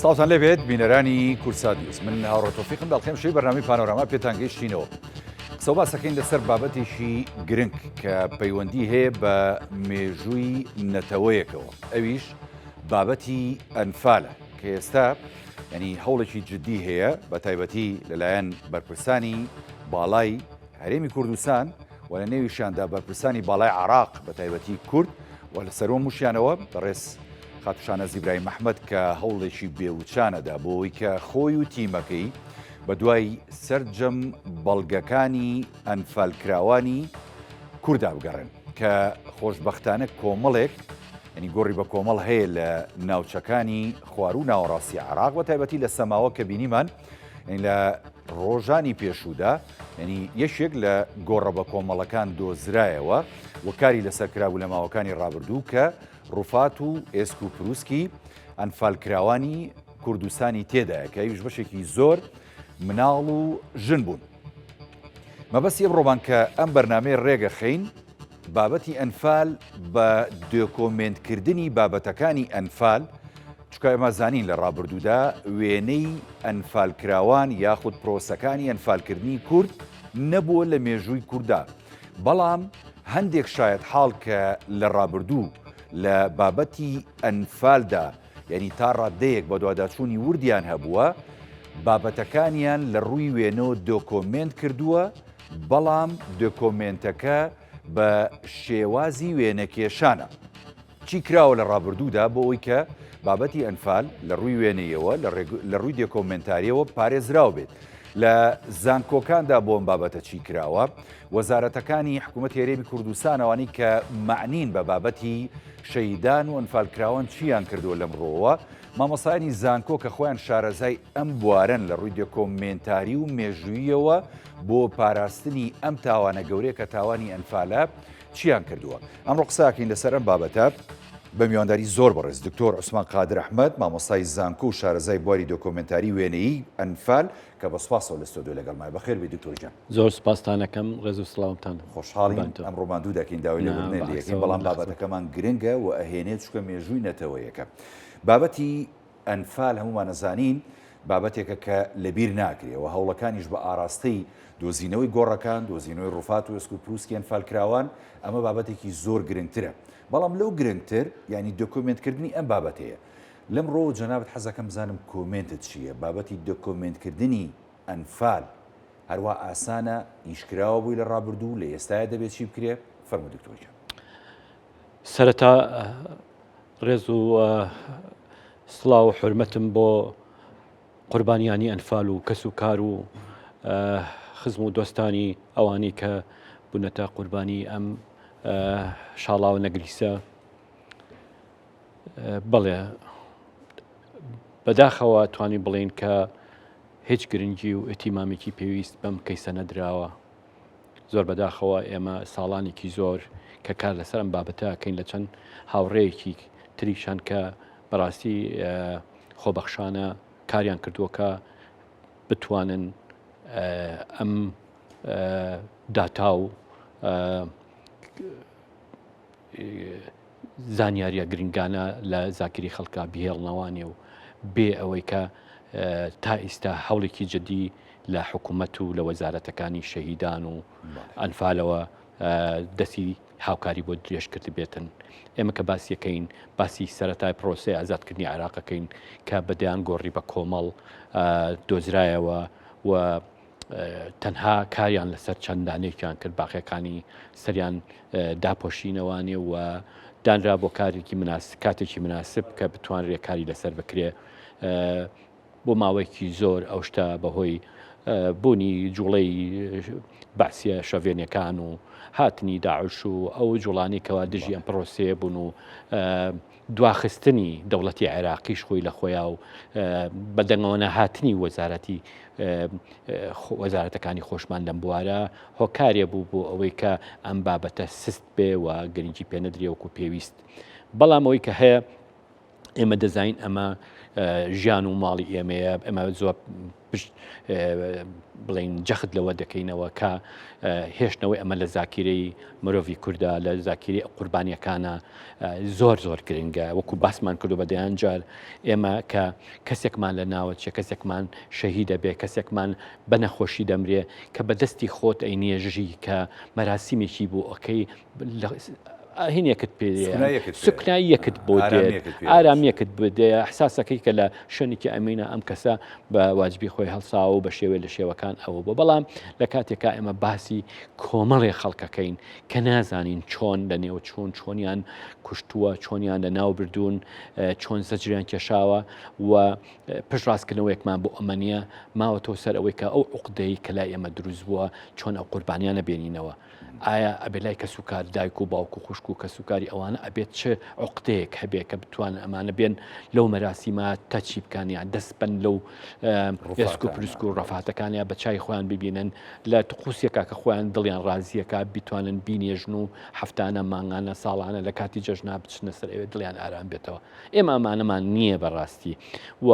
سڵاوتان لێبێت بینەرانی کوردسات نیوز من هاوڕێ تۆفیقم دەڵخێم شوی بەرنامەی پانۆراما پێتان گەیشتینەوە قسە و باسەکەین لەسەر بابەتێکی گرنگ کە پەیوەندی هەیە بە مێژووی نەتەوەیەکەوە ئەویش بابەتی ئەنفالە کە ئێستا ینی هەوڵێکی جددی هەیە بە تایبەتی لەلایەن بەرپرسانی باڵای هەرێمی کوردستان و لە نێویشیاندا بەرپرسانی باڵای عراق بە تایبەتی کورد و لە سەرۆ موشیانەوە بەڕێز خاتوو شاناز ئیبراهیم ئەحمەد کە هەوڵێکی بێوچانەدا بۆ ئەوەی کە خۆی و تیمەکەی بە دوای سەرجەم بەڵگەکانی ئەنفالکراوانی کوردا بگەڕێن کە خۆشبەختانە کۆمەڵێک ینی گۆڕی بە کۆمەڵ هەیە لە ناوچەکانی خواروو ناوەڕاستی عراق بە تایبەتی لە سەماوە کە بینیمان لە ڕۆژانی پێشوودا ینی یەکێک لە گۆڕە بە کۆمەڵەکان دۆزرایەوە و کاری لەسەر کرابوو لە ماوەکانی ڕابردوو کە ڕوفات و ئێسک و پروسکی ئەنفالکراوانی کوردستانی تێدایە کە ئەویش بەشێکی زۆر مناڵ و ژن بوون. مەبەستی ئەمڕۆمان کە ئەم بەرنامەی ڕێگەخەین بابەتی ئەنفال بە دۆکۆمێنتکردنی بابەتەکانی ئەنفال چکە ئێمە زانین لە ڕابردوودا وێنەی ئەنفالکراوان یاخود پرۆسەکانی ئەنفالکردنی کورد نەبووە لە مێژووی کووردا بەڵام هەندێک شایەت حاڵ کە لە ڕابردوو لە بابەتی ئەنفالدا یعنی تا ڕادەیەک بەدواداچوونی وردیان هەبووە بابەتەکانیان لە ڕووی وێنەوە دۆکۆمێنت کردووە بەڵام دۆکۆمێنتەکە بە شێوازی وێنەکێشانە. چی کراوە لە ڕابردوودا بۆ ئەوەی کە بابەتی ئەنفال لە ڕووی وێنەیەوە لە ڕووی دێکۆمێنتاریەوە پارێزراو بێت؟ لە زانکۆکاندا بۆ ئەم بابەتە چی کراوە؟ وەزارەتەکانی حکوومەتی هەرێمی کوردستان ئەوانەی کە مەعنین بە بابەتی شەهیدان و ئەنفالکراوان چیان کردووە لەم ڕووەوە؟ مامۆستایانی زانکۆ کە خۆیان شارەزای ئەم بوارەن لە ڕووی دێکۆمێنتاری و مێژووییەوە بۆ پاراستنی ئەم تاوانە گەورەیە کە تاوانی ئەنفالە چیان کردووە؟ ئەمڕۆ قساکەین لەسەر ئەم بابەتە بە میوانداری زۆر بەڕێز دکتۆر عوسمان قادر ئەحمەد مامۆستای زانکۆ و شارەزای بواری دۆکۆمێنتاری وێنەیی ئەنفال کە بە سوپاسەوە لە ستۆدیۆ لەگەڵمایە. بەخێر بێی دکتۆر گیان. زۆر سوپاستان ئەکەم، ڕێز و سڵاومتان. خۆشحاڵین ئەمڕۆ ماندوو دەکەین داوای لێبوردنت لێ ئەکەین بەڵام بابەتەکەمان گرنگە و ئەهێنێت چونکە مێژووی نەتەوەیەکە. بابەتی ئەنفال هەموومان ئەزانین بابەتێکە کە لەبیر ناکرێ و هەوڵەکانیش بە ئاراستەی دۆزینەوەی گۆڕەکان، دۆزینەوەی ڕوفات و ئێسک و پروسکی ئەنفالکراوان، ئەمە بابەتێکی زۆر گرنگترە. بەڵام لەو گرنگتر یانی دۆکۆمێنتکردنی ئەم بابەتەیە. لەم ڕووەوە جەنابت حەزەکەم بزانم کۆمێنتت چییە؟ بابەتی دۆکۆمێنتکردنی ئەنفال هەروا ئاسانە؟ ئیش کراوە بۆی لە ڕابردوو، لە ئێستایا دەبێ چی بکرێ؟ فەرموو دکتۆر گیان. سەرەتا ڕێز و سڵاو و حورمەتم بۆ قوربانیانی ئەنفال و کەس و کار و خزم و دۆستانی ئەوانی کە بوونەتە قوربانی ئەم شاڵاوە نەگریسە بەڵێ بەداخەوە توانین بڵین کە هیچ گرنگی و ئەتیمامێکی پێویست بەم کەیسە نەدراوە زۆر بەداخەوە ئێمە ساڵانێکی زۆر کە کار لەسەر ئەم بابەتە کەین لە چەند هاوڕێیەکی تریشان کە بەڕاستی خۆبەخشانە کاریان کردووە کە بتوانن ئەم داتا و زانیاریە گرنگانە لە زاکری خەڵکا بهێڵنەوانێ و بێ ئەوەی کە تا ئیستا هەوڵێکی جدی لە حکوومەت و لە وەزارەتەکانی شەهیدان و ئەنفالەوە دەستی هاوکاری بۆ درێژ کردبێتن. ئێمە کە باسیەکەین باسی سەرەتای پرۆسەی ئازادکردنی عێراقەکەین کە بە دەیان گۆڕی بە کۆمەڵ دۆزرایەوە و تەنها کاریان لەسەر چەند دانێکیان کرد باقیەکانی سەریان داپۆشینەوانێ و دانرا بۆ کارێکی مناسب کاتێکی مناسب کە بتوانرێ کاری لەسەر بکرێ بۆ ماوەیەکی زۆر ئەو شتە بەهۆی بوونی جوڵەی بەعسیە شەڤێنەکان و هاتنی داعش و ئەو جوڵانی کەوا دژی ئەم پرۆسەیە بوون و دواخستنی دەوڵەتی عێراقیش خۆی لە خۆیا و بە دەنگەوە نەهاتنی وەزارەتی وەزارەتەکانی خۆشمان لەم بوارە هۆکارێ بوو بۆ ئەوەی کە ئەم بابەتە سست بێ و گرنگی پێ نەدرێ وەکو پێویست بەڵام ئەوەی کە هەیە. ئێمە دەزانین ئەمە ژیان و ماڵی ئێمەیە ئێمە زۆر پشت بڵین جەخت لەوە دەکەینەوە کە هێشتنەوەی ئەمە لە زاکیرەی مرۆڤی کووردا لە زاکیری قوربانیەکانە زۆر زۆر گرنگە وەکو باسمان کردو بە دەیان جار ئێمە کە کەسێکمان لە ناوەچێ کەسێکمان شەهیدە بێ کەسێکمان بە نەخۆشی دەمرێ کە بە دەستی خۆت ئەی نێژی کە مەراسیمێکی بۆ ئەەکەی هینێکت پێ سوکناییەکت بۆ دێت ئارامیەکت بدێ حساسەکەی کە لە شوێنێکی ئەمینە ئەم کەسە بە واجبی خۆی هەڵساوە و بە شێوێ لە شێوەکان ئەوە بۆ بەڵام لە کاتێکا ئێمە باسی کۆمەڵێ خەڵکەکەین کە نازانین چۆن لە نێو چۆن چۆنیان کوشتووە چۆنیان لە ناو بردوون چۆن زەجریان کێشاوە و پشتڕاستکردنەوەیەکمان بۆ ئەمە نییە ماوەتەوە سەر ئەوەی کە ئەو عقدەی کە لای ئێمە دروست بووە چۆن ئەو قوربانیانە بێنینەوە. ئایا ئەبێ لای کەسوکار دایک و باوک و خوشک و کەسوکاری ئەوانە ئەبێت چ عقدەیەک هەبێ کە بتوانن ئەمانە بێن لەو مەراسیمە تەچی بکەن یان دەست بن لەو ئێسک و پرسک و ڕەفاتەکانیا بە چای خۆیان ببینن لە تقوسێکا کە خۆیان دڵیان ڕازیەکە بتوانن بینێژن و هەفتانە مانگانە ساڵانە لە کاتی جەژنا بچنە سەر ئەوێ دڵیان ئارام بێتەوە ئێمە ئەمانەمان نییە بەڕاستی و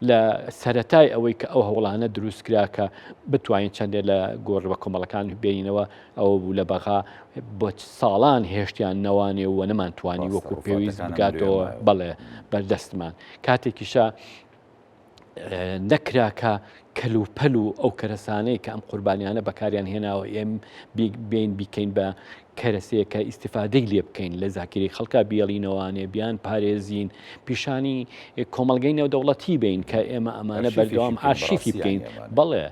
لە سەرەتای ئەوەی کە ئەو هەوڵانە دروست کرا کە بتوانین چەندێ لە گۆڕ بە کۆمەڵەکان بێنینەوە ئەوە بوو لە بەغا بۆ ساڵان هێشتیان نەوانێ و نەمانتوانی وەکو پێویست بگاتەوە بەڵێ بەردەستمان کاتێکیشە نەکرا کە کەلوپەل و ئەو کەرەسانەی کە ئەم قوربانیانە بەکاریان هێناوە ئێم بین بیکەین بە کەرەسەیە کە ئیسیفادەی لێ بکەین لە زاکیری خەڵکا بیێڵینەوانێ بیان پارێزین پیشانی کۆمەڵگەی نێودەوڵەتی بین کە ئێمە ئەمانە بەردەوام ئارشیفی بکەین بەڵێ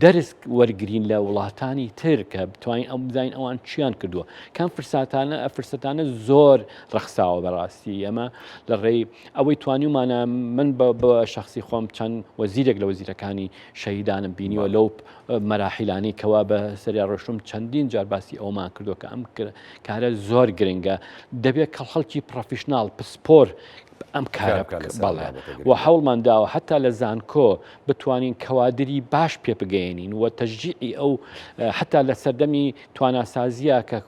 دەرس وەرگین لە وڵاتانی تر کە بتوانین ئەم بزانین ئەوان چیان کردووە کام فرساتانە فرسەتانە زۆر ڕەخساوە بەڕاستی ئەمە لە ڕێی ئەوەی توانیومانە من بە شخصی خۆم چەند وەزیرێک لە وەزیرەکانی شەهیدانم بینیوە لەو مەراحیلانەی کەوا بە سەریا ڕۆشتم چەندین جار باسی ئەومان کردو کە ئەم کارە زۆر گرنگە دەبێت کە خەڵکی professional پسپۆر ئەم کارە بەڵێ و هەوڵمان داوە حتا لە زانکۆ بتوانین کەوادری باش پێ بگەێنین و تەشجیعی ئەو حتا لە سەردەمی تواناسازیە کە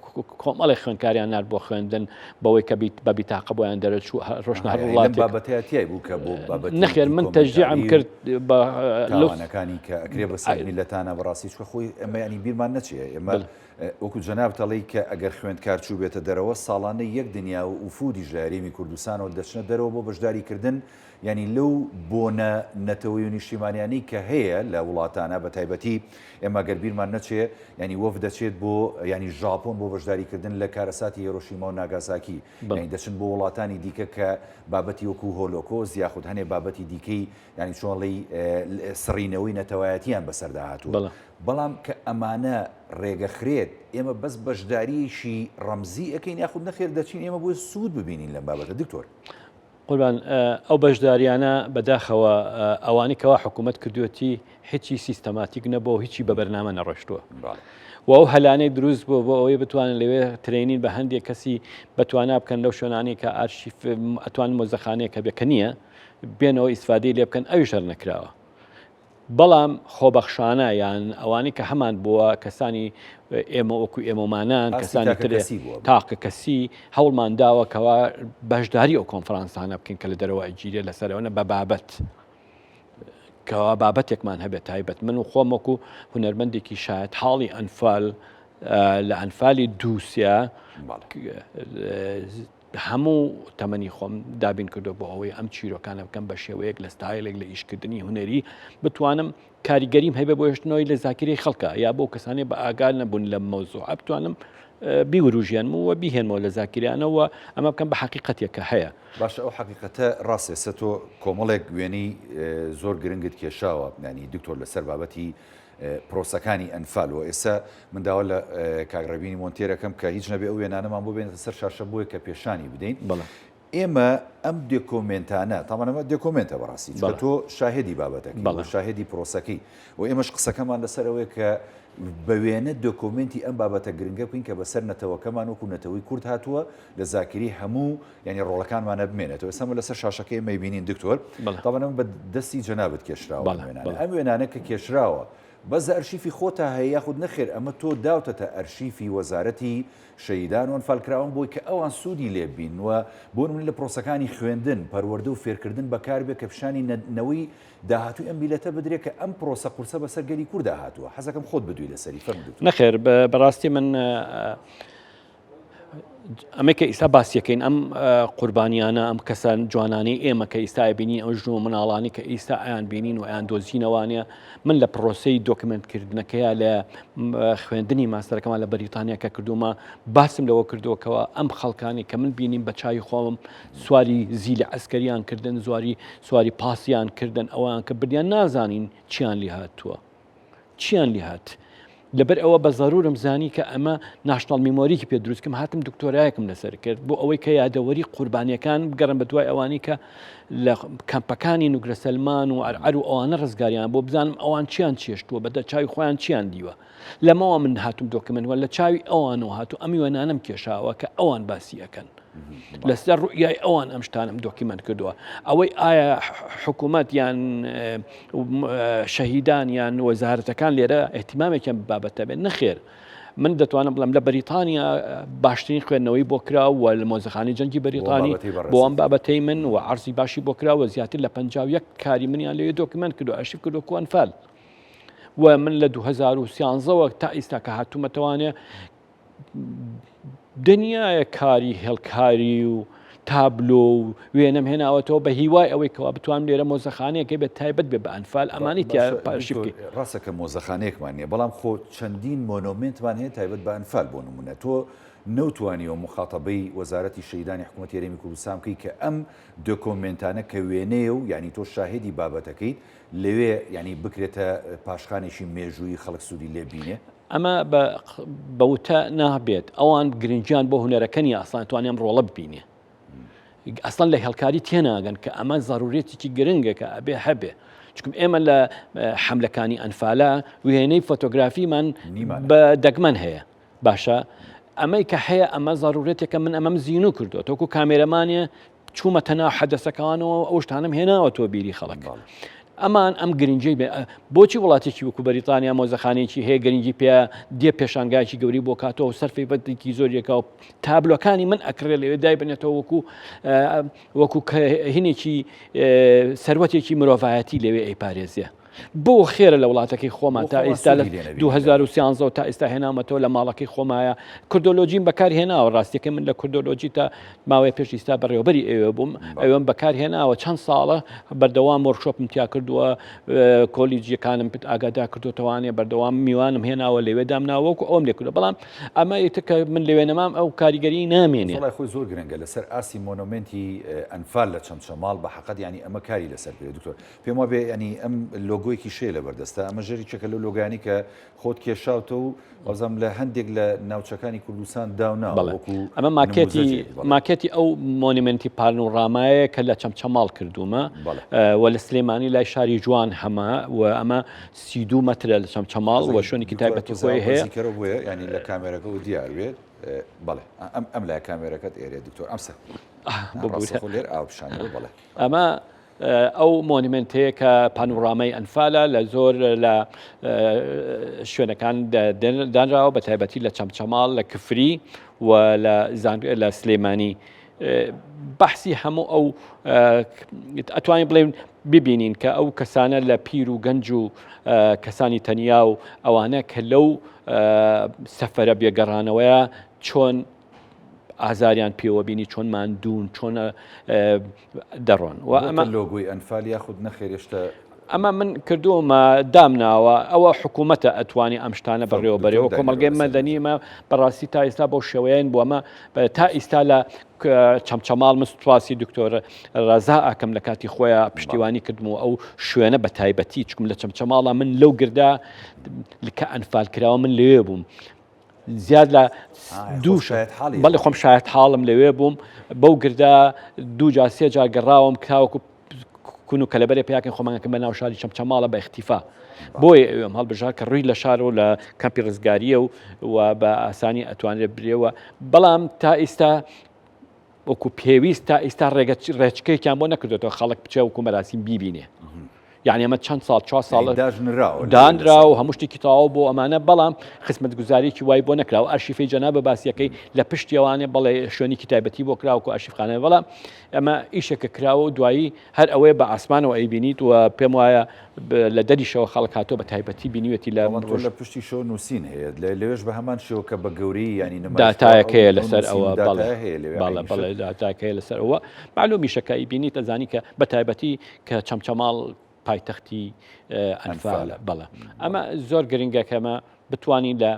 کۆمەڵی خوێندکاریان نار بۆ خوێندن بەوەی کە بیت بە بیتاقە بۆیان دەرەچوو ڕۆشنە هەر وڵاتی بابەتەتیای بوو کە بۆ بابەت نەخێر من تەشجیعم کرد بە تاوانەکانی کە ئەکرێ بەسەر میللەتانە بەڕاستی چونکە خۆی ئێمە ینی بیرمان نەچێ ئێمە وەکو جەنابت ئەڵێی کە ئەگەر خوێندکار چووبێتە دەرەوە ساڵانە یەک دنیا و وفودیش لە هەرێمی کوردستانەوە دەچنە دەرەوە بۆ بەشداری کردن یانی لەو بۆنە نەتەوەی و نیشتیمانیانەی کە هەیە لە وڵاتانە بە تایبەتی ئێمە گەر بیرمان نەچێ یانی وەفد دەچێت بۆ یانی ژاپۆن بۆ بەشداری کردن لە کارەساتی هێرۆشیما و ناگازاکی یانی دەچن بۆ وڵاتانی دیکە کە بابەتی وەکو هۆلۆکۆست یاخود هەنێ بابەتی دیکەی یانی چۆن ڵێی سڕینەوەی نەتەوایەتیان بەسەردا هاتووە بەڵام کە ئەمانە ڕێگەخرێت ئێمە بەس بەشداریەکی ڕەمزی ئەکەین یاخود نەخێر دەچین ئێمە بۆ سوود ببینین لەم بابەتە دکتۆر؟ قوربان ئەو بەشداریانە بەداخەوە ئەوانی کەوا حکوومەت کردوێتی هیچی سیستەماتیک نەبوو و هیچی بە بەرنامە نەڕۆشتووە و ئەو هەلانەی دروست بوو بۆ ئەوەی بتوانن لەوێ training بە هەندێک کەسی بەتوانا بکەن لەو شوێنانی کە ئارشیف ئەتوان مۆزەخانەیە کە بێ کە نییە بێنەوە ئیسفادەی لێ بکەن ئەویش هەر نەکراوە بەڵام خۆبەخشانە یان ئەوانەی کە هەمان بووە کەسانی ئێمە وەکو ئێمەمانان کەسانی تر تاکە کەسی هەوڵمان داوە کەوا بەشداری ئەو کۆنفرانسانە بکەین کە لە دەرەوە ئەگیرێ لەسەرەوەە بە بابەت کەوا بابەتێکمان هەبێت تایبەت من و خۆم وەکو هونەرمەندێکی شاید حاڵی ئەنفال لە ئەنفالی دووسیا هەموو تەمەنی خۆم دابین کردو بۆ ئەوەی ئەم چیرۆکانە بکەم بە شێوەیەک لە ستایلێک لە ئیشکردنی هونەری بتوانم کاریگەریم هەبێ بۆ هێشتنەوەی لە زاکیرەی خەڵکە یا بۆ کەسانی بە ئاگار نەبوون لە مەوزوعە بتوانم بیوروژێنم و بیهێنمەوە لە زاکیرانەوە ئەمە بکەم بە حەقیقەتێک کە هەیە. باشە ئەو حەقیقەتە ڕاستە ئێستا تۆ کۆمەڵێک وێنەی زۆر گرنگت کێشاوە یانی دکتۆر لەسەر بابەتی پرۆسەکانی ئەنفال و ئێستا من داوا لە کاک ڕێبینی مۆنتێر ئەکەم کە هیچ نەبێ ئەو وێنانەمان بۆ بێنێتە سەر شاشە بۆیە کە پێشانی بدەین بەڵێ. ئێمە ئەم دێکۆمێنتانە تاوان ئەمە دێکۆمێنتە بەڕاستی چونکە بەڵێ. تۆ شاهێدی بابەتەکەی بەڵێ. و شاهێدی پرۆسەکەی و ئێمەش قسەکەمان لەسەر ئەوەیە کە بە وێنە دۆکۆمێنتی ئەم بابەتە گرنگە بکەین کە بەسەر نەتەوەکەمان وەکو نەتەوەی کورد هاتووە لە زاکیرەی هەموو یانی ڕۆڵەکانمانە بمێنێتەوە ئێستا ئەمە لەسەر شاشەکە ئێمە ئەیبینین دکتۆر بەڵێ. تاوان ئەمە بە دەستی جەنابت کێشراوە بەڵێ ئەم وێنانە بەڵێ. ئەم وێنانە کە کێشراوە. بەس لە ئەرشیفی خۆتا هەیە یاخود نەخێر ئەمە تۆ داوتەتە ئەرشیفی وەزارەتی شەهیدان و ئەنفالکراوان بۆی کە ئەوان سوودی لێ ببین و بۆ نمونە لە پرۆسەکانی خوێندن، پەروەردە و فێرکردن بەکار بێ کە پیشانی نەوەی داهاتووی ئەم میللەتە بدرێ کە ئەم پرۆسە قورسە بەسەر گەلی کوردا هاتووە. حەزەکەم خۆت بدوێی لەسەری. فەرموو دکتۆر. نەخێر بەڕاستی من ئەمەی کە ئیستا باسیەکەین ئەم قوربانیانە ئەم کەسە جوانانەی ئێمە کە ئیستا بینین ئەو ژن و مناڵانی کە ئیستا ئەیان بینین و ئەیان دۆزینەوانە من لە پرۆسەی دۆکمنتکردنەکەیە لە خوێندنی ماستەرەکەمان لە بەریتانیا کە کردومە باسم لەوە کردووەکەوە ئەم خەڵکانی کە من بینیم بە چای خۆم سواری زیلی عسکەریان کردن زواری سواری پاسیان کردن ئەوان کە بردیان نازانین چیان لێ هاتووە چیان لێ هات؟ لەبەر ئەوە بە زەرورم زانی کە ئەمە national memory کی پێ دروستکەم هاتم دکتۆرایەکم لەسەر کرد بۆ ئەوەی کە یادەوەری قوربانیەکان بگەڕم بە دوای ئەوانی کە لە کەمپەکانی نوگرە سەلمان و عەرعەر و ئەوانە ڕزگاریان بۆ بزانم ئەوان چیان چێشتووە بەدە چاوی خۆیان چیان دیوە لەمەوە من هاتوم document وە لە چاوی ئەوانەوە هاتو ئەم وێنانەم کێشاوە کە ئەوان باسی ئەکەن. لەسەر ڕوئیای ئەوان ئەم شتانم document کردووە ئەوەی ئایا حکوومەت یان شەهیدان یان وەزارەتەکان لێرە ئیهتیمامێکیان بابەتە بێت نەخێر من دەتوانم بڵم لە بەریتانیا باشترین خوێندنەوەی بۆ کرا و لە مۆزەخانی جەنگی بەریتانی بۆ ئەم بابەتەی من و عرضی باشی بۆ کرا و زیاتر لە 51 کاری منیان لەوێ document کردو ئەرشیف کردو کو ئەنفال و من لە 2013ەوە تا ئیستا کە هاتوومەتەوانێ دنیایە کاری هێڵکاری و تابلۆ و وێنەم هێناوەتەوە بە هیوای ئەوەی کەوا بتوانم لێرە مۆزەخانەیەکە بێت تایبەت بێ بە ئەنفال ئەمانی تیا پارشی بکەین. ڕاستە کە مۆزەخانەیەکمان نییە بەڵام خۆ چەندین monument مان هەیە تایبەت بە ئەنفال بۆ نمونە تۆ نەوتوانیوە موخاتەبەی وەزارەتی شەهیدانی حکوومەتی هەرێمی کوردستان بکەی کە ئەم دۆکۆمێنتانە کە وێنەیە و یانی تۆ شاهێدی بابەتەکەیت لەوێ یانی بکرێتە پاشخانێکی مێژوویی خەڵک سوودی لێ بینێ؟ ئەمە بە وتە نابێت ئەوان گرنگیان بۆ هونەرەکە نیە ئەسڵان توانیان ڕۆڵە ببینێ ئەسڵەن لە هێڵکاری تێناگەن کە ئەمە زەرورێتێکی گرنگە کە ئەبێ هەبێ چکم ئێمە لە حملەکانی ئەنفالە وێنەی فۆتۆگرافیمان بە دەگمەن هەیە باشە ئەمەی کە هەیە ئەمە زەرورەتێکە من ئەمەم زیینو کردو تۆکو کامێرەمانێ چوومەتە ناو حەدەسەکانەوە ئەو شتانەم هێناوەتەوە بیری خەڵک. ئەمان ئەم گرنگی بێ بۆچی وڵاتێکی وەکو بەریتانیا مۆزەخانەیەکی هەیە گرنگی پێ دێ پێشانگایکی گەوری بۆ کاتەوە سەرفی بەدێکی زۆر یەکە و تابلۆکانی من ئەکرێ لەوێ دایبنێتەوە وەکو وەکو هینێکی سەروەتێکی مرۆڤایەتی لەوێ ئەیپارێزیە. بۆ خێرە لە وڵاتەکەی خۆمان تا ئێستا لە 2013 تا ئێستا هێنامەتەوە لە ماڵەکەی خۆمایە کوردۆلۆجیم بەکار هێناوە ڕاستیەکەی من لە کوردۆلۆجی تا ماوەی پێش ئیستا بەڕێوەبەری ئەوێ بووم ئەوێم بەکار هێناوە چەند ساڵە بەردەوام workshop م تیا کردووە کۆلیجیەکانم پت ئاگادا کردوتەوانێ بەردەوام میوانم هێناوە لەوێ دامناوەکو ئەوم لێ کردو بەڵام ئەمە ئیتر کە من لەوێ نەمام ئەو کاریگەری نامێنێ. وەڵای خۆی زۆر گرنگە لەسەر ئاستی monument ی ئەنفال لە چەمچەماڵ بە حەقەت یانی ئەمە کاری لەسەر کرێ دکتۆر پێم وابێ ینی ئەم لۆگۆیەکی شێ لە بەردەستە ئەمە ژێریکێکە لەو لۆگانی کە خۆت کێشاوتە و وازم لە هەندێک لە ناوچەکانی کوردستان داونا وەکو ئەمە ماکێتی ماکێتی ئەو monument ی پانۆرامایە کە لە چەمچەماڵ کردومە و لە سلێمانی لای شاری جوان هەمە و ئەمە 32 مەترە لە چەمچەماڵ و شوێنێکی تایبەتی خۆی هەیە بۆیە ینی لە کامێرەکە و دیار بێت بەڵێ ئەم ئەم لای کامێرەکەت ئێرێ دکتۆر ئەم سەر لێر ئاو پیشانەوە بەڵێ ئەمە ئەو monument ەیە کە پانۆرامای ئەنفالە لە زۆر لە شوێنەکان دانراوە بە تایبەتی لە چەمچەماڵ لە کفری و لە سلێمانی بەحسی هەموو ئەو ئەتوانین بڵێن ببینین کە ئەو کەسانە لە پیر و گەنج و کەسانی تەنیا و ئەوانە کە لەو سەفرە بێگەڕانەوەیە چۆن ئازاریان پێوە بینی چۆن ماندوون چۆن دەڕۆن و ئەمە لۆگۆی ئەنفال یاخود نەخێر هێشتا ئەمە من کردومە دامناوە ئەوە حکوومەتە ئەتوانی ئەم شتانە بەڕێوە بەرەوە کۆمەلگەی مەدەنیمە بەڕاستی تا ئێستا بۆ شێوەیەن بۆ ئەمە تا ئیستا لە چەمچەماڵ من سوپاسی دکتۆر ڕەزا ئەکەم لە کاتی خۆیان پشتیوانی کردم و ئەو شوێنە بە تایبەتی چکم لە چەمچەماڵە من لەو گردا کە ئەنفال کراوە من لەوێ بووم زیاد لە دوو بەڵێ خۆم شایەت حاڵم لەوێ بووم بەو گردا دوو جار سێ جار گەڕاوم تاوەکو کون و کەلەبەرێ پیاکەن خۆمانەکەم بە ناو شاری چەمچەماڵە بە اختیفا بۆیە ئەوێم هەڵبژار کە ڕووی لە شار و لە کەمپی ڕزگاریە و و بە ئاسانی ئەتوانرێت برێەوە بەڵام تا ئیستا وەکو پێویست تا ئیستا ڕێگە ڕێچکێکیان بۆ نەکردێتەوە خەڵک بچێ وەکو مەراسیم بیبینێ. یعنی ئەمە چەند ساڵ چوار ساڵ داژنراوە دانرا و هەموو شتێکی تەواو بۆ ئەمانە بەڵام خزمەتگوزاریی وای بۆ نەکراوە ئەرشیفی جەنابە باسیەکەی لە پشتیوانێ بەڵێ شوێنێکی تایبەتی بۆ کراوە و ئەرشیفخانە بەڵام ئەمە ئیشێکە کراوە و دوایی هەر ئەوەیە بە ئاسمانەوە ئەیبینیت و پێم وایە لە دەریشەوە خەڵک هاتووە بە تایبەتی بینیوێتی لە بەڵام تۆ لە پشتی شەوە نووسین هەیە لە لەوێش بە هەمان شێوە کە بە گەورەی یانی نمایش کراوە داتایەکەیە لەسەر ئەوە بەڵێ داتایە هەیە لەوێ بەڵێ عەینی بەڵێ شت. داتاکەیە لەسەر ئەوە مەعلومیشە کە ئەیبینیت ئەزانی کە بە تایبەتی کە چەمچەماڵ پایتەختی ئەنفالە بەڵێ ئەمە زۆر گرنگە کەمە بتوانین لە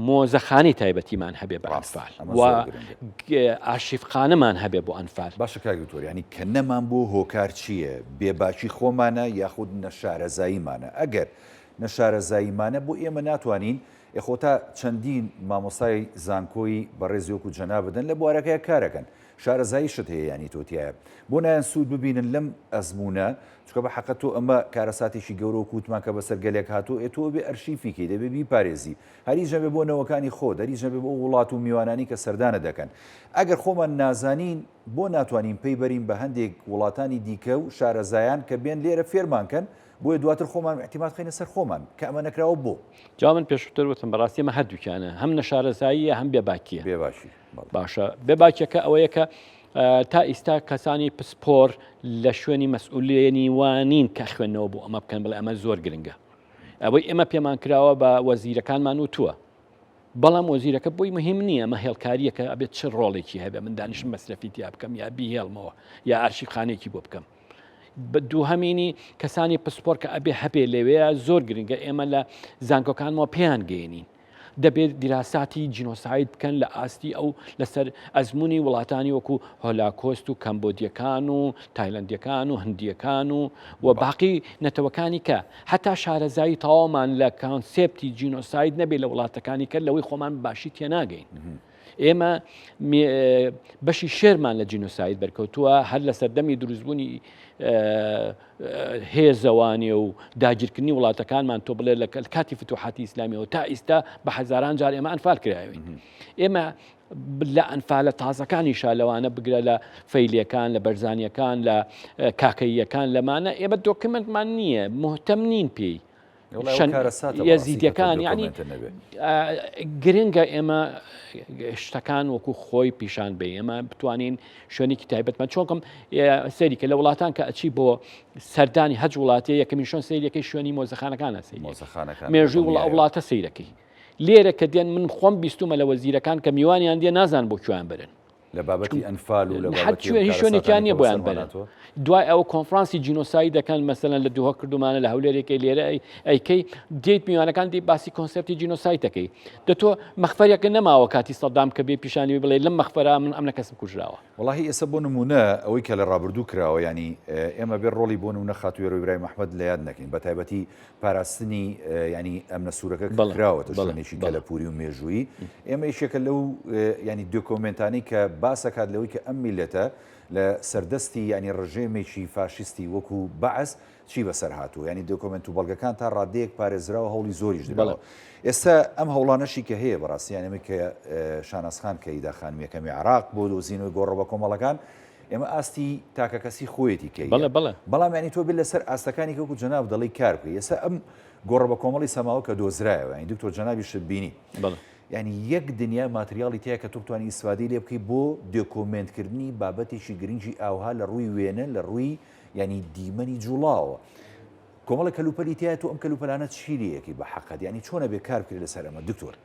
مۆزەخانەی تایبەتیمان هەبێ بە ئەنفال و ئارشیفخانەمان هەبێ بۆ ئەنفال. باشە کاک دکتۆر یانی کە نەمان بوو هۆکار چییە؟ بێباکی خۆمانە یاخود نەشارەزاییمانە؟ ئەگەر نەشارەزاییمانە بۆ ئێمە ناتوانین ئێ خۆ تا چەندین مامۆستای زانکۆی بەڕێزی وەکو جەنابتن لە بوارەکەیا کارەکەن شارەزاییشت هەیە یانی تۆ تیایە بۆ نایەن سوود ببینن لەم ئەزموونە چونکە بە حەقە تۆ ئەمە کارەساتێکی گەورە وەکو وتمان کە بەسەر گەلێک هاتووە ئێ تۆ ئەبێ ئەرشیفی کەی دەبێ بیپارێزی هەریش نەبێ بۆ نەوەکانی خۆت هەریش نەبێ بۆ ئەو وڵات و میوانانی کە سەردانت دەکەن ئەگەر خۆمان نازانین بۆ ناتوانین پەی بەرین بە هەندێک وڵاتانی دیکە و شارەزایان کە بێن لێرە فێرمان کەن بۆیە دواتر خۆمان ئیعتیماد خەینە سەر خۆمان کە ئەمە نەکراوە بۆ؟ جا من پێشووتر وتم بەڕاستی ئەمە هەردووکیانە هەم نەشارەزاییە هەم بێباکییە. بێباکی. باشە بێباکیەکە ئەوەیە کە تا ئیستا کەسانی پسپۆر لە شوێنی مەسئولێنی وانین کە خوێندنەوە بۆ ئەمە بکەن بڵێ ئەمە زۆر گرنگە ئەوەی ئێمە پێمان کراوە بە وەزیرەکانمان وتووە بەڵام وەزیرەکە بۆی مهم نییە ئەمە هێڵکاریەکە ئەبێت چ ڕۆڵێکی هەبێ من دانیشم مەسرەفی تیا بکەم یا بیهێڵمەوە یا ئارشیفخانێکی بۆ بکەم دووهەمینی کەسانی پسپۆر کە ئەبێ هەبێ لەوێ زۆر گرنگە ئێمە لە زانکۆکانمەوە پێیان گەێنین دەبێت دیراساتی جینۆساید بکەن لە ئاستی ئەو لەسەر ئەزموونی وڵاتانی وەکو هۆلاکۆست و کەمبۆدیەکان و تایلەندیەکان و هندیەکان و و باقی نەتەوەکانی کە هەتا شارەزایی تەواومان لە کانسێپتی جینۆساید نەبێت لە وڵاتەکانی کە لەوەی خۆمان باشی تێناگەین. ئێمە بەشی شێرمان لە جینۆساید بەرکەوتووە هەر لە سەردەمی دروستبوونی هێزەوانێ و داگیرکردنی وڵاتەکانمان تۆ بڵێ لە کاتی فتوحاتی ئیسلامیەوە تا ئیستا بە هەزاران جار ئێمە ئەنفال کراوین ئێمە لە ئەنفالە تازەکانی شالەوانە بگرە لە فەیلەکان لە بەرزانیەکان لە کاکەییەکان لەمانە ئێمە دۆکمنتمان نییە مهتەم نین پێی یەزیدیەکان یانی گرنگە ئێمە شتەکان وەکو خۆی پیشان بێ ئێمە بتوانین شوێنێکی تایبەتمان چۆنکم سەری کە لە وڵاتان کە ئەچی بۆ سەردانی هەج وڵاتی یەکەمین شوێن سەیرەکەی شوێنی مۆزەخانەکانە سەیر مێژوو وڵ وڵاتە سەیرەکەی لێرە کە دێن من خۆم بیستومە لە وەزیرەکان کە میوانیان دێ نازان بۆ کوێیان برن لە بابەتی ئەنفال و لە بابەتی هیچ شوێنێکیان نییە بۆیان بەرن دوای ئەوە کۆنفرانسی جینۆساید دەکەن مەسەلەن لە دوهۆک کردومانە لە هەولێرێکی لێرە ئەیکەی دێت میوانەکان دی باسی کۆنسێپتی جینۆساید دەکەی دە تۆ مەخفەرێکە نەماوە کاتی سەدام کە بێ پیشانی بڵێ لەم مەخفەرا من ئەم نە کەسم کوژراوە. وەڵاهی ئێستا بۆ نموونە ئەوەی کە لە ڕابردوو کراوە یانی ئێمە بێ ڕۆڵی بۆ نموونە خاتوو هێرۆ ئیبراهیم ئەحمەد لە یاد نەکەین بە تایبەتی پاراستنی ینی ئەمنە سوورەکە کراوەتە شوێنێکی کەلەپوری و مێژوویی ئێمە یەکێکە لەو ینی دۆکۆمێنتانەی کە باسەکات لەوەی کە ئەم میلەتە لە سەردەستی ینی ڕژێمێکی فاشیستی وەکو بەعس چی بەسەر هاتووە ینی دۆکۆمنت و بەڵگەکان تا ڕادەیەک پارێزراوە هەوڵی زۆریش دراوە ئێستا ئەم هەوڵانەشی کە هەیە بەڕاستی یانەمە کە شانازخان کە ئیدا خانمیەکەمی عراق بۆ دۆزینەوەی گۆڕە بە کۆمەڵەکان ئێمە ئاستی تاکەکەسی خۆیەتی کەی بەڵێ بەڵێ. بەڵام یانی تۆ بێ لەسەر ئاستەکانی کە وەکو جەناب دەڵێی کار بکەی ئێستا ئەم گۆڕە بە کۆمەڵی سەماوە کە دۆزرایەوە یانی دکتۆر جەنابیشت بینی بەڵێ. یانی یەک دنیا ماتریاڵی تیا کە تۆ بتوانی ئیسفادەی لێ بکەی بۆ دۆکۆمێنت کردنی بابەتێکی گرنگی ئاوها لە ڕووی وێنە لە ڕووی یانی دیمەنی جوڵاوە کۆمەڵە کەلوپەلی تایە تۆ ئەم کەلوپەلانە چی لێ یەکەی بە حەقت یانی چۆن ئەبێ کار بکرێت لەسەر ئەمە دکتۆر؟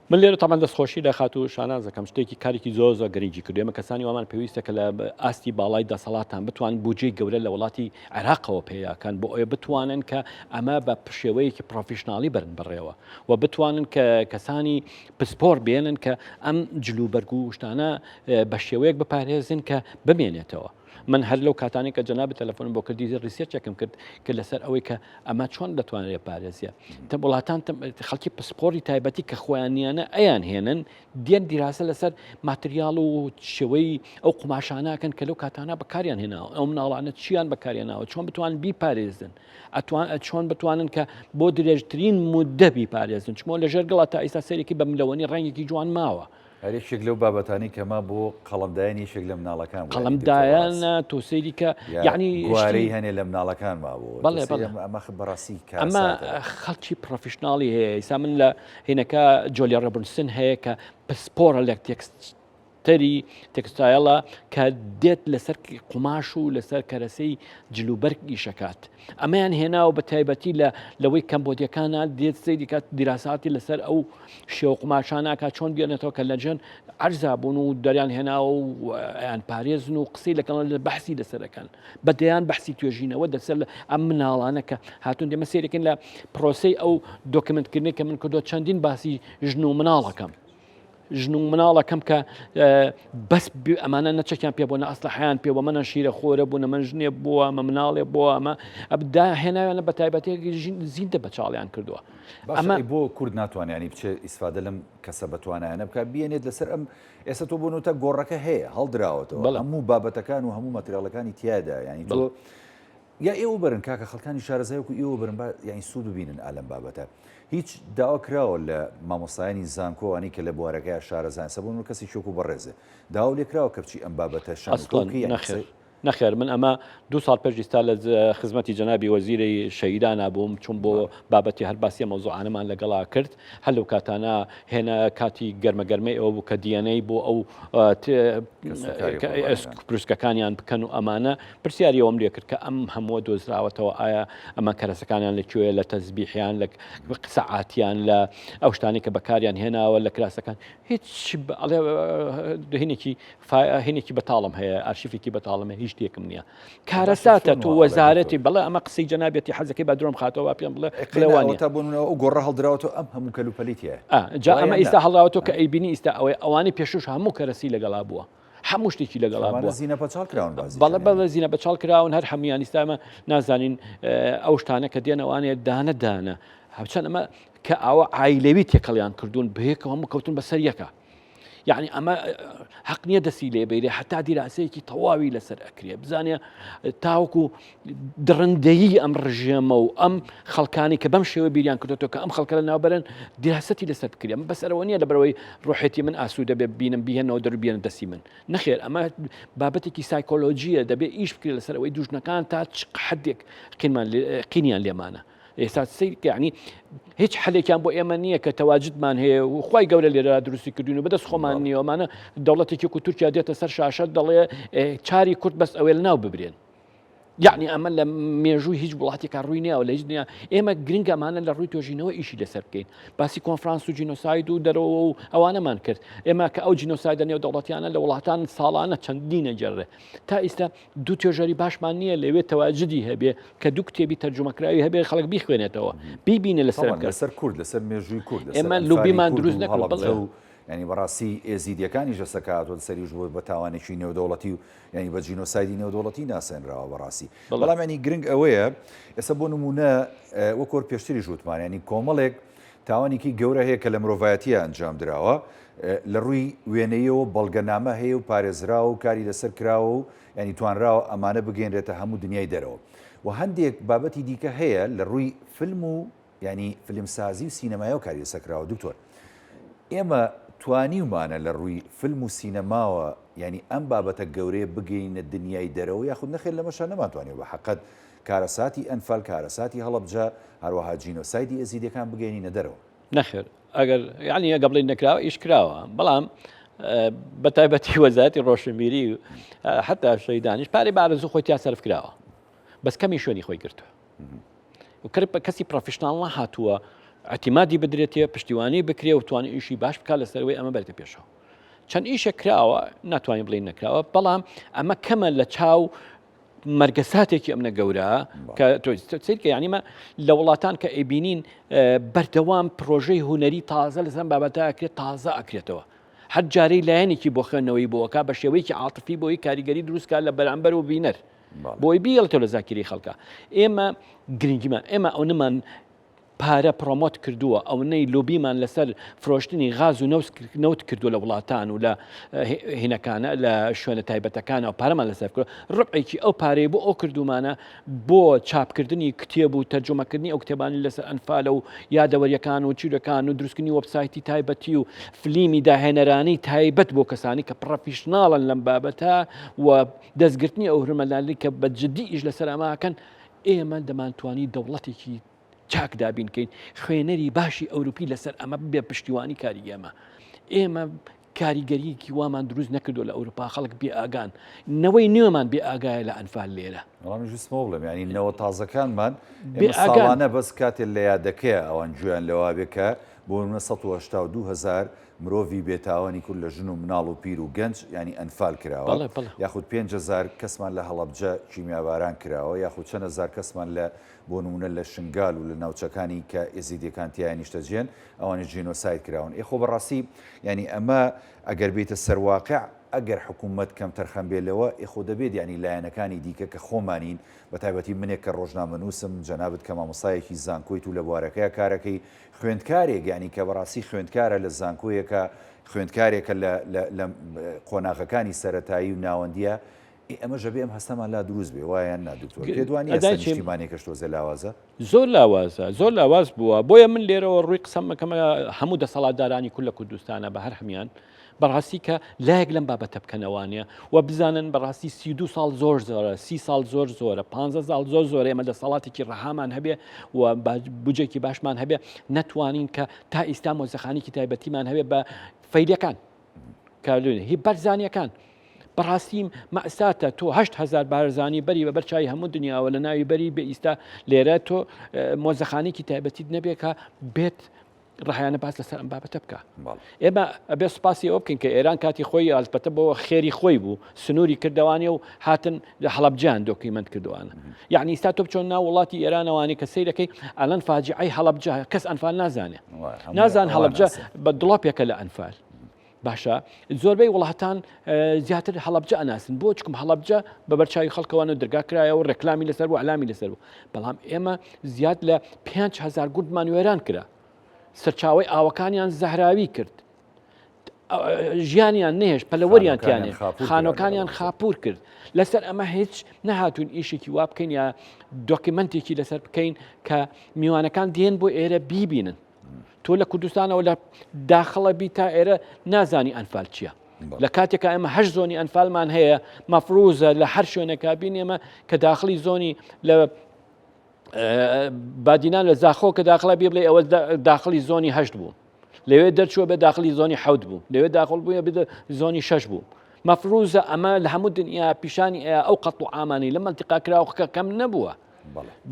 من لێرە تەبعەن دەستخۆشی لە خاتوو شاناز دەکەم شتێکی کارێکی زۆر زۆر گرنگی کردو ئێمە کەسانی وامان پێویستە کە لە ئاستی باڵای دەسەڵاتان بتوان بودجەی گەورە لە وڵاتی عێراقەوە پەیاکەن بۆ ئەوەی بتوانن کە ئەمە بە شێوەیەکی professional ی بەرن بەڕێوە و بتوانن کە کەسانی پسپۆر بێنن کە ئەم جلوبەرگ و شتانە بە شێوەیەک بپارێزن کە بمێنێتەوە. من هەر لەو کاتانەی کە جەنابت تەلەفۆنم بۆ کردی research ێکم کرد کە لەسەر ئەوەی کە ئەمە چۆن دەتوانرێت پارێزیە تە وڵاتان خەڵکی پسپۆری تایبەتی کە خۆیان نیانە ئەیان هێنن دێن دیراسە لەسەر ماتریاڵ و شێوەی ئەو قوماشاناکەن کە لەو کاتانە بەکاریان هێناوە ئەو مناڵانە چیان بەکارێناوە چۆن بتوان بیپارێزن ئەتوان چۆن بتوانن کە بۆ درێژترین مدە بیپارێزن چمۆ لەژێر گڵە تا ئیستا سەرێکی بە ملەوەنی ڕەنگێکی جوان ماوە. هەر یەکێک لەو بابەتانەی کە ما بۆ قەڵەمدایانی یەکێک لە مناڵەکان بوو، یانی دکتۆر قەڵەمدایانە بەڕاست تۆ سەیری کە یا یەعنی گوارەی شتی هەنێ لە مناڵەکان مابوو، تۆ بەڵێ سەیری بەڵێ ئەمە ئەمە بەڕاستی ئەمە کارەساتە. خەڵکی professional ی هەیە ئیسا من لە هینەکە جۆلیا ڕۆبنسن هەیە کە پسپۆڕە لە تێکستەری textile ە کە دێت لەسەر قوماش و لەسەر کەرەسەی جلوبەرگ ئیشەکات ئەمەیان هێناوە بە تایبەتی لە لەوەی کەمبۆدیەکانە دێت سەیری کات دیراساتی لەسەر ئەو شێوە قوماشاناکە چۆن بێنێتەوە کە لەجەن عەرزا بوون و دەریان هێناوە و ئەیان پارێزن و قسەی لەگەڵ لە بەحسی لەسەرەکەن بە دەیان بەحسی توێژینەوە دەسەر لە ئەم مناڵانە کە هاتون دێمە سێرەکەن لە پرۆسەی ئەو document کردنی کە من کردو چەندین باسی ژن و مناڵەکەم ژن و مناڵەکەم کە بەس ئەمانە نەچەکیان پێ بۆ نە ئەسلحیان پێ بۆ منە شیرە خۆرە بوو نە من ژنێ بووە ئەمە مناڵێ بۆ ئەمە ئەبدا هێناویانە بە تایبەتێک زیندە بە چاڵیان کردووە. ئەمە بۆ کورد ناتوانانی بچێ ئیسفادە لەم کەسە بەتوانایانە بکە بێنێت لەسەر ئەم ئێستا تۆ بۆ نوتە گۆڕەکە هەیە هەڵدراوەتەوە هەموو بابەتەکان و هەموو مەتریاڵەکانی تیادا ینی تۆ یا ئێوە بەرن کاکە خەڵکانی شارەزای وەکو ئێوە بەرن با یانی سوود ببینن ئا لەم بابەتە. هیچ داوا کراوە لە مامۆستایانی زانکۆ ئەوانەی کە لە بوارەکەیا شارەزان سە بۆ نمونە کەسێکی وەکو بەڕێزێ داوا لێ کراوە کە بچی ئەم بابەتە شان و ئەسڵەن کەو بکەی یانی نەخێر قسەی نەخێر من ئەمە دوو ساڵ پێش ئیستا لە خزمەتی جەنابی وەزیری شەهیدانا بووم چووم بۆ بەڵێ. بابەتی هەر باسی ئەم مەوزوعانەمان لەگەڵا کرد هەر لەو کاتانە هێنا کاتی گەرمە گەرمەی ئەوە بوو کە DNA بۆ ئەو کەسوکاری قوربانیەکان. پروسکەکانیان بکەن و ئەمانە پرسیاری ئەوەم لێ کرد کە ئەم هەمووە دۆزراوەتەوە ئایا ئەمە کەرەسەکانیان لە کوێیە لە تەزبیحیان لە سەعاتیان لە ئەو شتانەی کە بەکاریان هێناوە لە کراسەکان هیچ ئەڵێ هینێکی هینێکی بەتاڵم هەیە ئارشیفێکی بەتاڵم هەیە هیچ شتێکم نییە کارەساتە تۆ وەزارەتی بەڵێ ئەمە قسەی جەنابەتی حەزەکەی بە درۆم خاتەوە پێم بڵێ بڵێوانە تا بۆ ئەو گۆڕە هەڵدراوەتەوە ئەم هەموو کەلوپەلی تیایە جا ئەمە ئیستا هەڵدراوەتەوە کە ئەیبینی ئیستا ئەوەی ئەوانەی پێشوش هەموو کەرەسی لەگەڵا بووە هەموو شتێکی لەگەڵا بووە زینە بەچاڵ کراون بازی بەڵێ بەڵێ زینە بەچاڵ کراون هەر هەمویان ئیستا ئەمە نازانین ئەو شتانە کە دێنەوانێ دانە دانە هەرچەند ئەمە کە ئاوە عیلەوی تێکەڵیان کردوون بەیەکەوە هەموو کەوتون بەسەر یەکە یعنی ئەمە حەق نییە دەسی لێ بەیرێ حتا دیراسەیەکی تەواوی لەسەر ئەکرێ بزانێ تاوەکو دڕندەیی ئەم ڕژێمە و ئەم خەڵکانی کە بەم شێوە بیریان کردێتەوە کە ئەم خەڵکە لە ناوبەرن دیراسەتی لەسەر بکرێ من بەسەرەوە نییە لەبەرەوەی ڕۆحێتی من ئاسوودە بێ بینم بیهێنەوە دەربیێن دەستی من نەخێر ئەمە بابەتێکی سایکۆلۆژیە دەبێ ئیش بکرێت لەسەر ئەوەی دوژنەکان تا چ حدێک قینمان قینیان لێمانە ئێستا سەیر کە یعنی هیچ حلێکیان بۆ ئێمە نییە کە تەواجدمان هەیە و خی گەورە لێرە دروستی کردوین و بەدەست خۆمان نییەوەمانە دەوڵەتێکی و تورکیا دێتە سەر شاشە دەڵێ چاری کورد بەس ئەوێ ناو ببرێن. یعنی ئەمە لە مێژووی هیچ وڵاتێکا ڕووی نییە لە هیچ نییە ئێمە گرنگەمانە لە ڕووی توێژینەوە ئیشی لەسەر بکەین باسی کۆنفرانس و جینۆساید و دەرەوە و ئەوانەمان کرد ئێمە کە ئەو جینۆسایدە نێو دەوڵەتیانە لە وڵاتان ساڵانە چەندینە جەرێ تا ئیستا دوو توێژەری باشمان نییە لەوێ تەواجدی هەبێ کە دوو کتێبی تەرجومەکراوی هەبێ خەڵک بیخوێنێتەوە بیبینێ لەسەر لەسەر کورد لەسەر مێژووی کورد ئێمە لوبیمان دروست نەکرد بەڵێ ینی بەڕاستی ئێزیدیەکانیش لەسەر کە هاتووەتە سەریش بووە بە تاوانێکی نێودەوڵەتی و ینی بە جینۆسایدی نێودەوڵەتی ناسێنراوە بەڕاستی بەڵام ینی گرنگ ئەوەیە ئێستا بۆ نمونە وەکۆر پێشتری ژووتمان ینی کۆمەڵێک تاوانێکی گەورە هەیە کە لە مرۆڤایەتیە ئەنجام دراوە لە ڕووی وێنەیەوە بەڵگەنامە هەیە و پارێزراوە و کاری لەسەر کراوە و ینی توانراوە ئەمانە بگەێنرێتە هەموو دنیای دەرەوە و هەندێک بابەتی دیکە هەیە لە ڕووی فیلم و یانی فیلمسازی و سینەمایەوە کاری لەسەر کراوە دکتۆر ئێمە توانیومانە لە ڕووی فیلم و سینەماوە یانی ئەم بابەتە گەورەیە بگەینە دنیای دەرەوە یاخود نەخێر لەمەشا نەمانتوانیوە بە حەقەت کارەساتی ئەنفال کارەساتی هەڵەبجە هەروەها جینۆسایدی ئێزیدیەکان بگەینینە دەرەوە؟ نەخێر ئەگەر یعنی ئەگە بڵێین نەکراوە ئیش کراوە بەڵام بە تایبەتی وەزارەتی ڕۆشنبیری و حتا شەیدانیش پارەی بارزوو خۆی تیا سەرف کراوە بەس کەمی شوێنی خۆی گرتووە کەسی professional نەهاتووە اعتیمادی بدرێتێ پشتیوانی بکرێ و توانی ئیشی باش بکات لەسەرەوەی ئەمە بەرتە پێشەوە چەند ئیشە کراوە ناتوانین بڵین نەکراوە بەڵام ئەمە کەمە لە چاو مەرگەساتێکی ئەمنە گەورە کە سیرکە یانیمە لە وڵاتان کە ئەیبینین بەردەوام پرۆژەی هوەری تازە لەسەر بابەتە ئەکرێت تازە ئەکرێتەوە هەر جارەی لایەنێکی بۆ خوێندنەوەی بۆکە بە شێوەیەکی عاتفی بۆی کاریگەری دروستکە لە بەرامبەر و بینەر بۆی بیڵێتەوە لە زاکیری خەڵکە ئێمە گرنگیمان ئێمە ئەو نمان. پارە promote کردووە، ئەونەی لۆبیمان لەسەر فرۆشتنی غاز و نەوت کردووە لە وڵاتان و لە هینەکانە لە شوێنە تایبەتەکانەوە پارەمان لەسەر کردووە، ڕبعێکی ئەو پارەی بۆ ئەو کردوومانە بۆ چاپکردنی کتێب و تەرجومەکردنی ئەو کتێبانی لەسەر ئەنفالە و یادەوەریەکان و چیرۆکان و دروستکردنی وەبسایتی تایبەتی و فلیمی داهێنەرانی تایبەت بۆ کەسانی کە professional ن لەم بابەتە و دەستگرتنی ئەو هونەرمەندانەی کە بە جدی ئیش لەسەر ئەمەکەن ئێمە دەمانتوانی دەوڵەتێکی چاک دابین کەین خوێنەری باشی ئەوروپی لەسەر ئەمە ببێ پشتیوانی کاری ئێمە ئێمە کاریگەریەکی وامان دروست نەکردو لە ئەوروپا خەڵک بێ ئاگان نەوەی نوێمان بێ ئاگایە لە ئەنفال لێرە. وەڵام ویستمەوە بڵێم یانی نەوە تازەکانمان ئێمە ساڵانە بەس کاتێ لە یادەکەیە ئەوان گوێیان لەوە بێ کە بۆ نمونە 182 هەزار مرۆڤی بێتاوانی کورد لە ژن و مناڵ و پیر و گەنج یانی ئەنفال کراوە یاخود 5000 کەسمان لە هەڵەبجە کیمیاباران کراوە یاخود چەند هەزار کەسمان لە بۆ نمونە لە شنگال و لە ناوچەکانی کە ئێزیدیەکان تیایا نیشتەجێن ئەوانیش جینۆساید کراون. ئێ خۆ بەڕاستی یانی ئەمە ئەگەر بێیتە سەر واقع ئەگەر حکوومەت کەمتەرخەم بێ لەوە ئێ خۆ دەبێت یانی لایەنەکانی دیکە کە خۆمانین بە تایبەتی منێک کە ڕۆژنامەنووسم جەنابت کە مامۆستایەکی زانکۆیت و لە بوارەکەیا کارەکەی خوێندکارێک یانی کە بەڕاستی خوێندکارە لە زانکۆیەکە خوێندکارێکە لە لە لە قۆناغەکانی سەرەتایی و ناوەندیە ئێ ئەمەش ئەبێ ئەم هەستەمان لا دروست بێ وایە یان نا دکتۆر؟ پێت وا نییە هەستە نیشتیمانیەکەش تۆزێ لاوازە؟ زۆر لاوازە زۆر لاواز بووە بۆیە من لێرەوە ڕووی قسەم ئەکەمە هەموو دەسەڵاتدارانی کورد لە کوردستانە بە هەر هەمیان بەڕاستی کە لایەک لەم بابەتە بکەنەوانە و بزانن بەڕاستی 32 ساڵ زۆر زۆرە سی ساڵ زۆر زۆرە پ ساڵ زۆر زۆر ئێمە دەسەڵاتێکی ڕەهامان هەبێ و بجێکی باشمان هەبێ نەتوانین کە تا ئیستا مۆزەخانێکی تایبەتیمان هەبێ بە فەیلەکان کالون هی بەرزانیەکان بەڕاستی مەساتە تۆ هزار بارزانی بەری بە بەرچوی هەموو دنیاوە لە ناوی بەری بە ئیستا لێرە تۆ مۆزەخانێکی تایبەتیت نەبێ کە بێت ڕەهایانە باس لەسەر ئەم بابەتە بکە ئێمە ئەبێ سوپاسی ئەوە بکەین کە ئێران کاتی خۆی ئەلبەتە بۆ خێری خۆی بوو سنووری کردوانێ و هاتن لە هەڵەبجان document کردوانە یعنی ئیستا تۆ بچۆن ناو وڵاتی ئێرانەوانی کە سەیرەکەی ئەلەن فاجعەی هەڵەبجە کەس ئەنفال نازانێ نازان هەڵەبجە بە دڵۆپێکە لە ئەنفال باشە زۆربەی وڵاتان زیاتر هەڵەبجە ئەناسن بۆ چکم هەڵەبجە بە بەرچوی خەڵکەوەە درگا کرایە و ڕێکلامی لەسەر و ئەلامی لەسەر بوو بەڵام ئێمە زیاد لە 5هزار گوندمان وێران کرا سەرچاوی ئاوەکانیان زەهراوی کرد ژیانیان نهێشت پەلەوەریان تیانێ خانۆکانیان خاپور کرد لەسەر ئەمە هیچ نەهاتوون ئیشێکی وا بکەین یا document ێکی لەسەر بکەین کە میوانەکان دێن بۆ ئێرە بیبینن تۆ لە کوردستانەوە لە داخڵە بی تا ئێرە نازانی ئەنفال چییە لە کاتێکا ئێمە هەش زۆنی ئەنفالمان هەیە مەفروزە لە هەر شوێنێکا بین ئێمە کە داخلی زۆنی لە بادینان لە زاخۆ کە داخڵە بێ بڵێ ئەوە داخلی زۆنی هەشت بوو لەوێ دەرچووە بە داخلی زۆنی حەوت بوو لەوێ داخڵ بووە بێ زۆنی شەش بوو مەفروزە ئەمە لە هەموو دنیا پیشانی ئەو قەتڵ و عامانی لە مەنتیقا کراوە کەم نەبووە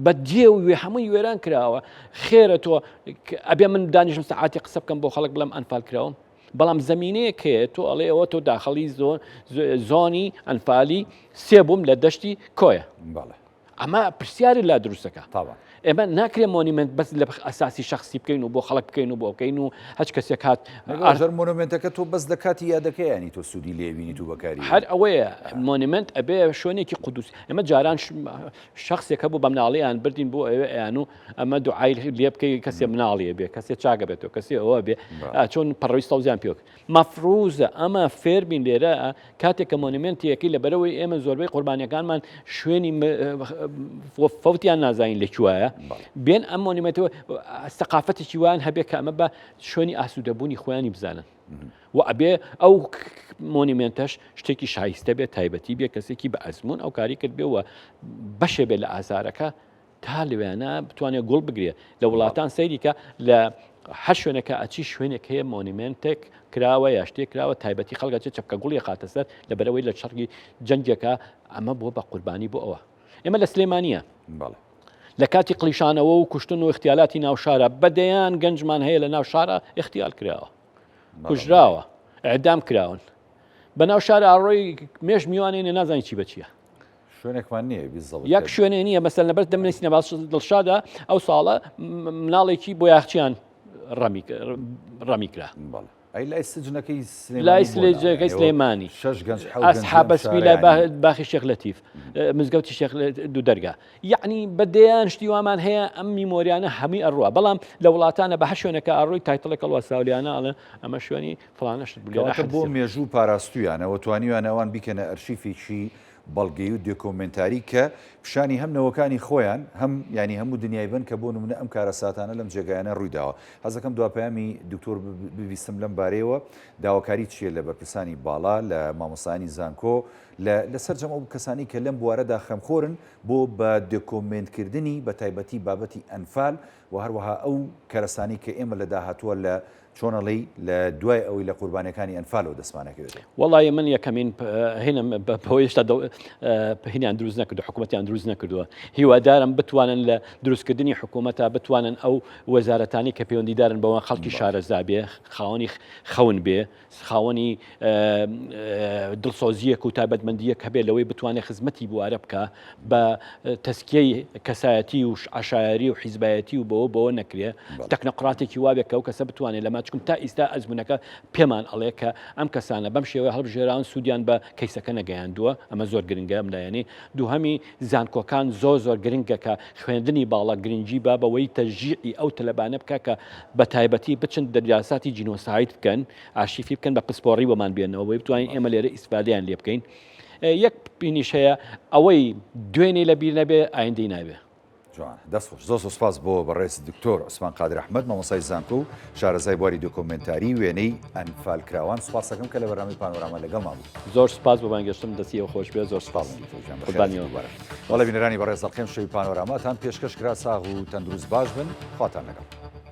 بە جێ و وێ هەمووی وێران کراوە خێرە تۆ ئەبێ من دانیشم سەعاتی قسە بکەم بۆ خەڵک بڵێم ئەنفال کراوم بەڵام زمینەیەک هەیە تۆ ئەڵێ ئەوە تۆ داخڵی زۆنی ئەنفالی سێ بووم لە دەشتی کۆیە ئەمە پرسیاری لا دروستەکە ئێمە ناکرێ monument بەس لە ئەساسی شخصی بکەین و بۆ خەڵک بکەین و بۆ بکەین و هەچ کەسێک هات ئەژەر monument ەکە تۆ بەس لە کاتی یادەکەیانی تۆ سوودی لێبینی تو بەکاری هەر ئەوەیە monument ئەبێ شوێنێکی قودوس ئێمە جاران شخصێک هەبوو بە مناڵیان بردین بۆ ئەوێ ئەیان و ئەمە دوعای لێ بکەی کەسێ مناڵیە بێ کەسێ چاگە بێتەوە کەسێ ئەوە بێ چۆن پەڕەوی سەوزیان پێوک مەفروزە ئەمە فێربین لێرە کاتێک کە monument ێکی لە بەرەوەی ئێمە زۆربەی قوربانیەکانمان شوێنی فەوتیان نازانین لە کوایە بێن ئەم monument ەوە سەقافەتێکی وان هەبێ کە ئەمە بە شوێنی ئاسوودەبوونی خۆیانی بزانن و ئەبێ ئەو monument ەش شتێکی شایستە بێت تایبەتی بێ کەسێکی بە ئەزمون ئەو کاری کرد بێ و بەشێ بێ لە ئازارەکە تا لەوێنە بتوانێت گوڵ بگرێ لە وڵاتان سەیریکە لە هەر شوێنەکە ئەچی شوێنێک هەیە monument ێک کراوە یا شتێک کراوە تایبەتی خەڵگە چێ چەپکە گوڵی خاتە سەر لە بەرەوەی لە شەڕی جەنگێکە ئەمە بووە بە قوربانی بۆ ئەوە ئێمە لە سلێمانە لە کاتی قلیشانەوە و کوشتن و اختیالاتی ناو شارە بە دەیان گەنجمان هەیە لە ناو شارە اختیال کراوە کوژراوە ئەدام کراون بە ناو شار ئاڕۆی مێش میوانێ نازانی چی بە چییە. شوێنێکمان نییە بیزەڵ یەک شوێنێ نییە مەسەر لەبەر دەم نەسینە باس دڵشادە ئەو ساڵە مناڵێکی بۆ یاخچیان ڕەمی کرا. ئەی لای سجنەکەی سلێمانی لای بۆ نا؟ سلێجەکەی یانی ئەوە سلێمانی شەش گەنج حەوت گەنجی ئەسحابە ئەم سپی شارە لای یانی باخی شێخ لەتیف مزگەوتی شێخ دوو دەرگا یەعنی بە دەیان شتی وامان هەیە ئەم میمۆریانە هەمووی ئەڕوا بەڵام لە وڵاتانە بە هەر شوێنەکە ئەڕۆی title ێک هەڵواسراوە لیانە ئەڵێن ئەمە شوێنی فڵانە شت بوو لێرە کەواتە بۆ حەدیسێ مێژوو پاراستوویانە و توانیویانە ئەوان بیکەنە ئەرشیفێکی بەڵگەیی و دێکۆمێنتاری کە پیشانی هەم نەوەکانی خۆیان هەم یانی هەموو دنیای بەن کە بۆ نمونە ئەم کارەساتانە لەم جێگایانە ڕوویداوە. حەزەکەم دوا پەیامی دکتۆر ببیستم لەم بارەیەوە داواکاری چییە لە بەرپرسانی باڵا لە مامۆستایانی زانکۆ لە لە سەرجەم ئەو کەسانەی کە لەم بوارەدا خەمخۆرن بۆ بە دێکۆمێنتکردنی بە تایبەتی بابەتی ئەنفال و هەروەها ئەو کەرەسانەی کە ئێمە لە داهاتووە لە چۆن ئەڵێی لە دوای ئەوەی لە قوربانیەکانی ئەنفالەوە دەستمان ئەکەوێتەوە؟ وەڵی من یەکەمین هینم بەوەی هێشتا هینیان دروست نەکردو حکوومەتیان دروست نەکردووە هیوادارم بتوانن لە دروستکردنی حکوومەتە بتوانن ئەو وەزارەتانی کە پەیوەندیدارن بەوە خەڵکی شارەزا بێ خاوەنی خەون بێ خاوەنی دڵسۆزییەک و تایبەتمەندییەک هەبێت لەوەی بتوانێت خزمەتی بوارە بکا بە تەسکیەی کەسایەتی و عەشایەری و حیزبایەتی و بەوە بەوە نەکرێ تەکنەقراتێکی وابێت کە ئەو کەسە بتوانێت لەما چکم تا ئیستا ئەزمونەکە پێمان ئەڵێ کە ئەم کەسانە بەم شێوەیە هەڵبژێراون سوودیان بە کەیسەکە نەگەیاندووە ئەمە زۆر گرنگە ئەم لایەنی دووهەمی زانکۆکان زۆر زۆر گرنگە کە خوێندنی باڵا گرنگی با بەوەی تەشجیعی ئەو تەلەبانە بکا کە بە تایبەتی بچن دەریاساتی جینۆساید بکەن ئارشیفی بکەن بە پسپۆڕی بۆمان بێنەوە بۆی بتوانین ئێمە لێرە ئیسفادەیان لێ بکەین یەک پینیش هەیە ئەوەی دوێنێ لە بیر نەبێ ئایندەی نابێ. جوان دەست خۆش زۆر زۆر سپاس بۆ بەڕێز دکتۆر عوسمان قادر ئەحمەد مامۆستای زانکۆ و شارەزای بواری دۆکۆمێنتاری وێنەی ئەنفالکراوان سپاسەکەم کە لە بەرنامەی پانۆراما لەگەڵمان بوو. زۆر سپاس بۆ بانگێشتم دەستی ئێوە خۆش بێ زۆر سپاس قوربانی دووبارە. بەڵێ بینەرانی بەڕێز ئەڵقەی ئەمشەوی پانۆراماتان پێشکەش کرا ساغ و تەندروست باش بن خواتان لەگەڵ.